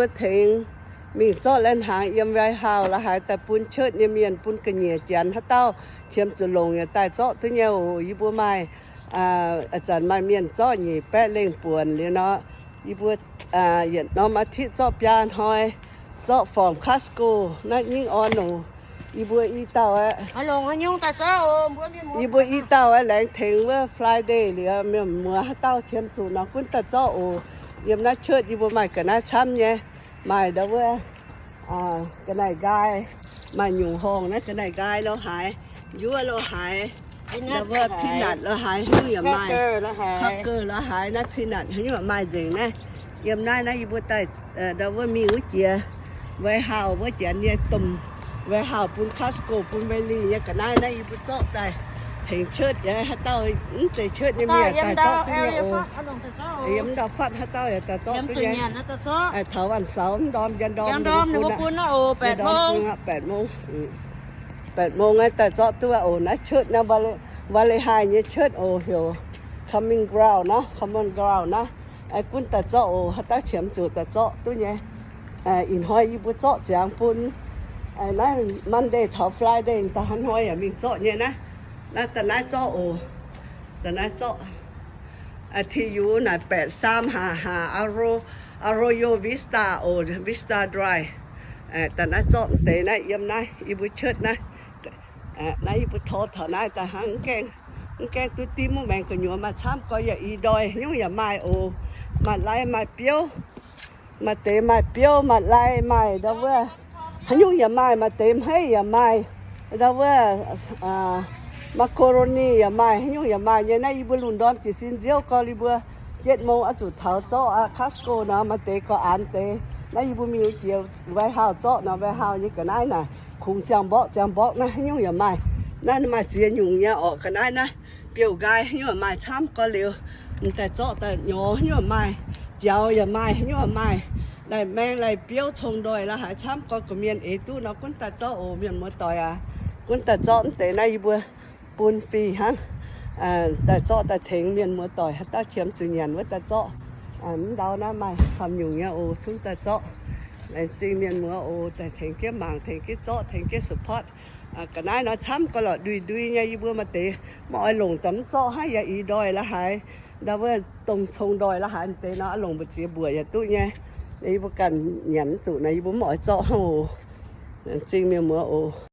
Mbuo tengx mingh zorqv lai-hnaangx yiem warehouse la'haaix daaih bun church nyei mienh, bun ga'nyiec Janx haaix dauh qiemx zuqc longc yaac daaih zorqv duqv nyei oc. Yie mbuo maaih, aa, ih zanc maaih mienh zorqv nyic baeqv lengh buonc liuz nor, yie mbuo, aa, yietc norm อาทิตย์ zorqv biaa hnoi, zorqv form Costco naaiv nyingv orn oc. Yie mbuo i dauh aeqv, yie mbuo i dauh aeqv, laengz tengx wuov Friday liuz, mienh muoz haaix dauh qiemx zuqc nor gunv daaih zorqv oc. Yiem naaiv church yie mbuo maaih ga'naaiv camv nyei, maaih ndau wuov, aa, ga'naaiv nqaai, maaih nyungc horngh naaiv ga'naaiv nqaai lo haaix, njuov lo haaix, ndau wuov peanut lo haaix, haaix nyungc yaac maaih, cracker lo haaix, naaiv peanut haaix nyungc yaac maaih nzengc naaiv. Yiem naaiv naaiv yie mbuo daaih, aa, ndau wuov mingh wuov jiex warehouse wuov Janx nyei domh warehouse bun Costco bun Wegmans nyei ga'naaiv naaiv yie mbuo zorqv daaih tengx church, haaix dauh mv zeiz church nyei mienh daaih zorqv duqv nyei oc. Yiem ndau fatv haaix dauh yaac daaih zorqv duqv nyei. Taux วันเสาร์ mv ndorm, njang ndorm ninh mbuo bun, แปดโมง naaiv daaih zorqv duqv oc. Naaiv church naaiv, Valley High nyei church oc, heuc Common Ground naaiv, Common Ground naaiv. Gunv daaih zorqv oc, haaix dauh qiemx zuqc daaih zorqv duqv nyei. Ih hnoi yie mbuo zorqv ziangx bun naaiv Monday caux Friday daaih hnoi yaac mingh zorqv nyei naaiv. Naaiv daaih naaiv zorqv oc. Daaih naaiv zorqv. Ti yungz naaic แปดสาม haac, haac Arroyo Vista oc, Vista Drive. Daaih naaiv zorqv deix naaiv yiem naaiv yie mbuo church naaiv. Naaiv yie mbuo tor taux naaiv daaih hnangv, mv gaengh duqv dimv, mv maengx gu'nyuoz maaih camv gorx yaac i ndoih, haaix nyungc yaac maaih oc. Maaih lai maaih biouv, maaih deix maaih biouv, maaih lai maaih ndau wuov, haaix nyungc yaac maaih, maaih deix hmeiv yaac maaih, ndau wuov macaroni yaac maaih, haaix nyungc yaac maaih nyei. Naaiv yie mbuo lungh ndorm jiez sin nziouv gorx, yie mbuo เจ็ดโมง oix zuqc taux zorqv Costco nor, maaih deix gorx aanx deix. Naaiv yie mbuo mingh jiex warehouse zorqv nor, warehouse nyei ga'naaiv naaic kungx ziangh mborqv ziangh mborqv naaiv, haaix nyungc yaac maaih. Naaiv maaih ziex nyungc nyei orqc ga'naaiv naaiv. Biouv-nqaai haaix nyungc yaac maaih camv gorx liuz, daaih zorqv daaih nyorx haaix nyungc yaac maaih, jaux yaac maaih, haaix nyungc yaac maaih. Lai-maeng lai-biouv cong-ndoih la'haaix camv gorx, gorqv-mienh eix duqv nor gunv daaih zorqv oc, mienh muoz-doic aac. Gunv daaih zorqv mv deix naaiv yie mbuo bun fih hnangv. Daaih zorqv daaih tengx mienh muoz-doic haaix dauh qiemx zuqc nyanc wuov daaih zorqv. Mv ndau naaiv maaih camv nyungc nyei oc, cunv daaih zorqv. Laengz zingh mienh muoz oc, daaih tengx jienv mangc, tengx jienv zorqv, tengx jienv support. Ga'naaiv nor camv gorx lorqc, ndui-ndui nyei. Yie mbuo maaih deix maiv oix longc daaih mv zorqv hnangv, yaac i ndoih la'haaix, ndau wuov domh cong-ndoih la'haaix deix nor, longc mbu'ziex mbuoqc yaac duqv nyei. Yie mbuo ganh nyanc mv zuqc naaic, yie mbuo mv oix zorqv hnangv oc. Laengz zingh mienh muoz oc.